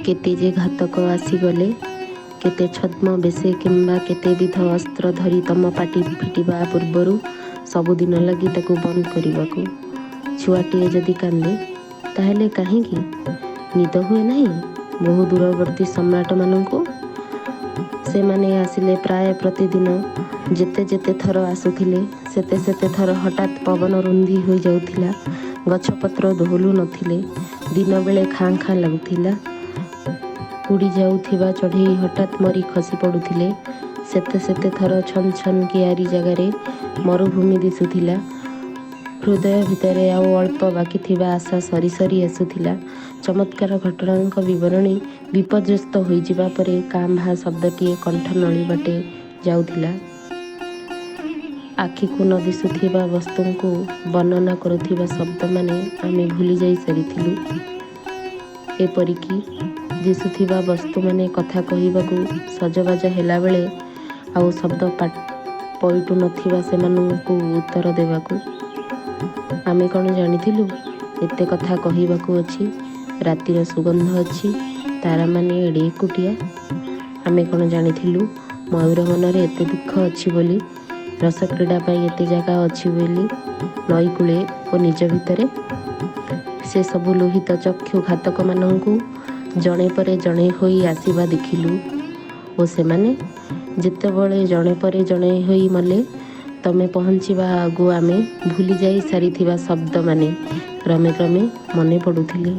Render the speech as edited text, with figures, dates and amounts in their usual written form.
କେତେ ଯେ ଘାତକ ଆସିଗଲେ କେତେ ଛଦ୍ମବେଶେ କିମ୍ବା କେତେବିଧ ଅସ୍ତ୍ର ଧରି ତମ ପାଟି ଫିଟିବା ପୂର୍ବରୁ ସବୁଦିନ ଲାଗି ତାକୁ ବନ୍ଦ କରିବାକୁ। ଛୁଆଟିଏ ଯଦି କାନ୍ଦେ, ତାହେଲେ କାହିଁକି? ନିଦ ହୁଏ ନାହିଁ ବହୁ ଦୂରବର୍ତ୍ତୀ ସମ୍ରାଟମାନଙ୍କୁ? ସେମାନେ ଆସିଲେ ପ୍ରାୟ ପ୍ରତିଦିନ। ଯେତେ ଯେତେ ଥର ଆସୁଥିଲେ, ସେତେ ସେତେ ଥର ହଠାତ୍ ପବନ ରୁନ୍ଧି ହୋଇଯାଉଥିଲା, ଗଛପତ୍ର ଦୋହଲୁ ନଥିଲେ। ଦିନବେଳେ ଖାଁ ଖାଁ ଲାଗୁଥିଲା। ଉଡ଼ିଯାଉଥିବା ଚଢ଼େଇ ହଠାତ୍ ମରି ଖସି ପଡ଼ୁଥିଲେ। ସେତେ ସେତେ ଥର ଛନ୍ ଛନ୍ କିଆରି ଜାଗାରେ ମରୁଭୂମି ଦିଶୁଥିଲା। ହୃଦୟ ଭିତରେ ଆଉ ଅଳ୍ପ ବାକିଥିବା ଆଶା ସରି ସରି ଆସୁଥିଲା। ଚମତ୍କାର ଘଟଣାଙ୍କ ବିବରଣୀ ବିପର୍ଯ୍ୟସ୍ତ ହୋଇଯିବା ପରେ କାଁ ଭାଁ ଶବ୍ଦଟିଏ କଣ୍ଠନଳୀ ବାଟେ ଯାଉଥିଲା। ଆଖିକୁ ନ ଦିଶୁଥିବା ବସ୍ତୁଙ୍କୁ ବର୍ଣ୍ଣନା କରୁଥିବା ଶବ୍ଦମାନେ ଆମେ ଭୁଲିଯାଇ ସାରିଥିଲୁ। ଏପରିକି ଦିଶୁଥିବା ବସ୍ତୁମାନେ କଥା କହିବାକୁ ସଜବାଜ ହେଲାବେଳେ ଆଉ ଶବ୍ଦ ପଇଟୁ ନଥିବା ସେମାନଙ୍କୁ ଉତ୍ତର ଦେବାକୁ। ଆମେ କ'ଣ ଜାଣିଥିଲୁ ଏତେ କଥା କହିବାକୁ ଅଛି, ରାତିର ସୁଗନ୍ଧ ଅଛି, ତାରାମାନେ ଏଡ଼େ ଏକୁଟିଆ? ଆମେ କ'ଣ ଜାଣିଥିଲୁ ମୟୂର ମନରେ ଏତେ ଦୁଃଖ ଅଛି ବୋଲି, ରସକ୍ରୀଡ଼ା ପାଇଁ ଏତେ ଜାଗା ଅଛି ବୋଲି ନଈକୂଳେ ଓ ନିଜ ଭିତରେ? ସେ ସବୁ ଲୋହିତ ଚକ୍ଷୁ ଘାତକମାନଙ୍କୁ ଜଣେ ପରେ ଜଣେ ହୋଇ ଆସିବା ଦେଖିଲୁ ଓ ସେମାନେ ଯେତେବେଳେ ଜଣେ ପରେ ଜଣେ ହୋଇ ମଲେ, ତମେ ପହଞ୍ଚିବା ଆଗୁ ଆମେ ଭୁଲିଯାଇ ସାରିଥିବା ଶବ୍ଦମାନେ କ୍ରମେ କ୍ରମେ ମନେ ପଡ଼ୁଥିଲେ।